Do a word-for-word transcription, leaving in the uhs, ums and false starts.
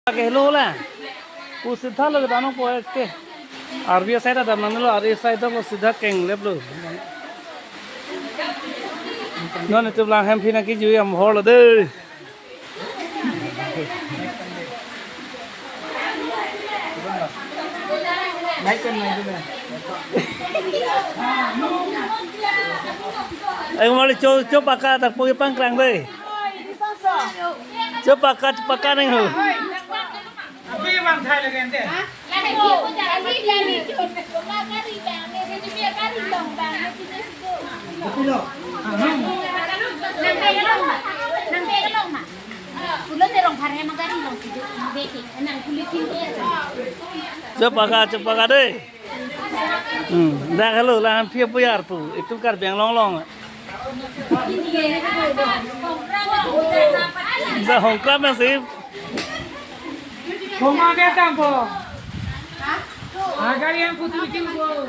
Ke lo la. Pu sitha lo dam nangpo ke. Arvi asai ta dam nanglo, arvi asai ta lo sitha kenglep lo. Non itum lang hem phi nangkejui am hor lo dei. Ai mali cho cho paka ta pui pangkrang dei. Cho paka cho paka neng ho. Abi bang thai lagi ente. Cho paka cho paka dei. Hmm, dak helo la phi puyar pu. Itum Karbi Anglong long. Dak hongkam nang si. Koma ke tampo. Agar yang kutu itu bo.